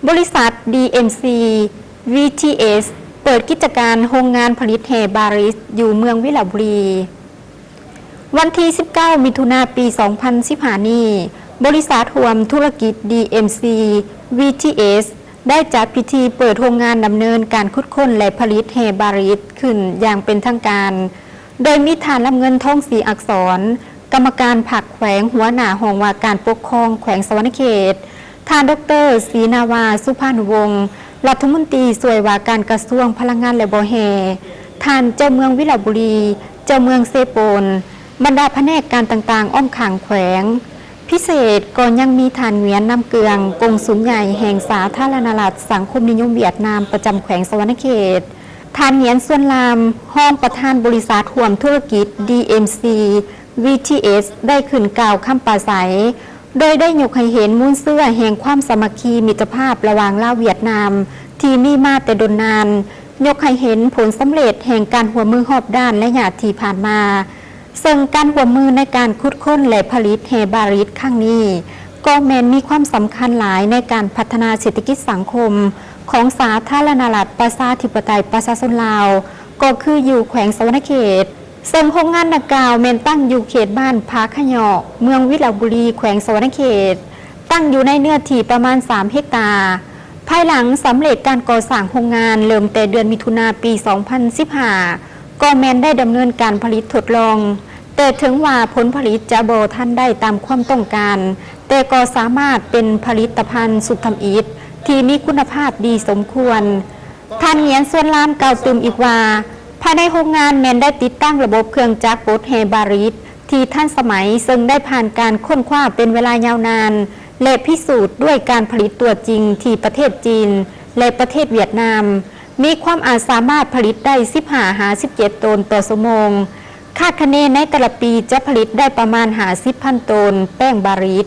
ບໍລິສັດ ດີເອັມຊີ ວີທີເອສ ເປີດກິດຈະການໂຮງງານຜະລິດແຮ່ບາຣິດຢູ່ເມືອງວິລະບູລີ. ວັນທີສິບເກົ້າ ມິຖຸນາ ປີສອງພັນສິບຫ້ານີ້, ບໍລິສັດຮ່ວມທຸລະກິດ ດີເອັມຊີ ວີທີເອສ ໄດ້ຈັດພິທີເປີດໂຮງງານດຳເນີນການຂຸດຄົ້ນ ແລະ ຜະລິດແຮ່ບາຣິດຂຶ້ນຢ່າງເປັນທາງການ, ໂດຍມີທ່ານ ລຳເງິນ ທອງສີອັກສອນ ກຳມະການພັກແຂວງ, ຫົວໜ້າຫ້ອງວ່າການປົກຄອງແຂວງສະຫວັນນະເຂດ, ທ່ານ ດອກເຕີ ສີນາວາ ສຸພານຸວົງ ລັດຖະມົນຕີຊ່ວຍວ່າການກະຊວງພະລັງງານ ແລະ ບໍ່ແຮ່, ທ່ານເຈົ້າເມືອງວິລະບູລີ, ເຈົ້າເມືອງເຊໂປນ, ບັນດາພະແນກການຕ່າງໆອ້ອມຂ້າງແຂວງ. ພິເສດກໍຍັງມີທ່ານ ຫງວຽນ ນຳເກືອງ ກົງສຸນໃຫຍ່ແຫ່ງສາທາລະນະລັດສັງຄົມນິຍົມຫວຽດນາມປະຈຳແຂວງສະຫວັນນະເຂດ, ທ່ານ ຫງວຽນ ຊວນລາມ ຮອງປະທານບໍລິສັດຮ່ວມທຸລະກິດ ດີເອັມຊີ ວີທີເອສ ໄດ້ຂຶ້ນກ່າວຄຳປາໄສ ໂດຍໄດ້ຍົກໃຫ້ເຫັນມູນເຊື້ອແຫ່ງຄວາມສາມັກຄີມິດຕະພາບລະຫວ່າງລາວຫວຽດນາມທີ່ມີມາແຕ່ດົນນານ, ຍົກໃຫ້ເຫັນຜົນສຳເລັດແຫ່ງການຮ່ວມມືຮອບດ້ານໄລຍະທີ່ຜ່ານມາ, ເຊິ່ງການຮ່ວມມືໃນການຂຸດຄົ້ນ ແລະ ຜະລິດແຮ່ບາຣິດຄັ້ງນີ້ ກໍແມ່ນມີຄວາມສຳຄັນຫຼາຍໃນການພັດທະນາເສດຖະກິດສັງຄົມຂອງສາທາລະນະລັດປະຊາທິປະໄຕປະຊາຊົນລາວ ກໍຄືຢູ່ແຂວງສະຫວັນນະເຂດ. ເຊິ່ງໂຮງງານດັ່ງກ່າວແມ່ນຕັ້ງຢູ່ເຂດບ້ານຜາຂະເຍາະ ເມືອງວິລະບູລີ ແຂວງສະຫວັນນະເຂດ, ຕັ້ງຢູ່ໃນເນື້ອທີ່ປະມານສາມເຮັກຕາ. ພາຍຫຼັງສຳເລັດການກໍ່ສ້າງໂຮງງານເລີ່ມແຕ່ເດືອນມິຖຸນາ ປີສອງພັນສິບຫ້າ ກໍແມ່ນໄດ້ດຳເນີນການຜະລິດທົດລອງ, ແຕ່ເຖິງວ່າຜົນຜະລິດຈະບໍ່ທັນໄດ້ຕາມຄວາມຕ້ອງການ, ແຕ່ກໍສາມາດເປັນຜະລິດຕະພັນຊຸບທຳອິດທີ່ມີຄຸນນະພາບດີສົມຄວນ. ທ່ານ ຫງວຽນ ຊວນລາມ ກ່າວຕື່ມອີກວ່າ, ພາຍໃນໂຮງງານແມ່ນໄດ້ຕິດຕັ້ງລະບົບເຄື່ອງຈັກບົດແຮ່ບາຣິດທີ່ທັນສະໄໝ, ເຊິ່ງໄດ້ຜ່ານການຄົ້ນຄວ້າເປັນເວລາຍາວນານ ແລະ ພິສູດດ້ວຍການຜະລິດຕົວຈິງທີ່ປະເທດຈີນ ແລະ ປະເທດຫວຽດນາມ, ມີຄວາມອາດສາມາດຜະລິດໄດ້ສິບຫ້າຫາສິບເຈັດໂຕນຕໍ່ຊົ່ວໂມງ. ຄາດຄະເນໃນແຕ່ລະປີຈະຜະລິດໄດ້ປະມານຫ້າສິບພັນໂຕນແປ້ງບາຣິດ.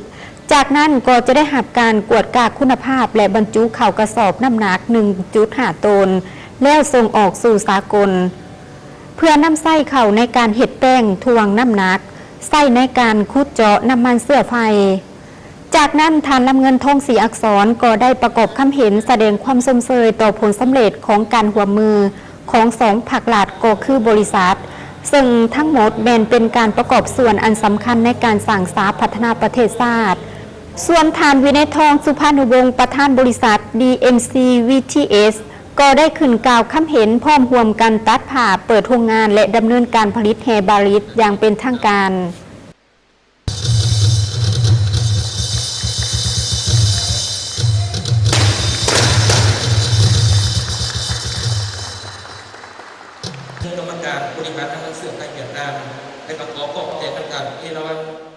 ຈາກນັ້ນກໍຈະໄດ້ຮັບການກວດກາຄຸນນະພາບ ແລະ ບັນຈຸເຂົ້າກະສອບນ້ຳໜັກໜຶ່ງຈຸດຫ້າໂຕນ ແລ້ວສົ່ງອອກສູ່ສາກົນ ເພື່ອນຳໃຊ້ເຂົ້າໃນການເຮັດແປ້ງຖ່ວງນ້ຳໜັກ, ໃຊ້ໃນການຂຸດເຈາະນ້ຳມັນເຊື້ອໄຟ. ຈາກນັ້ນ ທ່ານ ລຳເງິນ ທອງສີອັກສອນ ກໍໄດ້ປະກອບຄຳເຫັນສະແດງຄວາມຊົມເຊີຍຕໍ່ຜົນສຳເລັດຂອງການຮ່ວມມືຂອງສອງພາກລັດ ກໍຄືບໍລິສັດ, ເຊິ່ງທັງໝົດແມ່ນເປັນການປະກອບສ່ວນອັນສຳຄັນໃນການສ້າງສາພັດທະນາປະເທດຊາດ. ສ່ວນທ່ານ ວິໄນທອງ ສຸພານຸວົງ ປະທານບໍລິສັດ ດີເອັມຊີ ວີທີເອສ ກໍໄດ້ຂຶ້ນກ່າວຄຳເຫັນ ພ້ອມຮ່ວມກັນຕັດພາບເປີດໂຮງງານ ແລະ ດຳເນີນການຜະລິດແຮ່ບາຣິດຢ່າງເປັນທາງການ. ຄະນະກຳມະການບໍລິຫານນ້ຳມັນເຊື້ອໄຟຫວຽດນາມ ແລະ ກໍຂໍຂອບໃຈທາງການເອລາວັນ.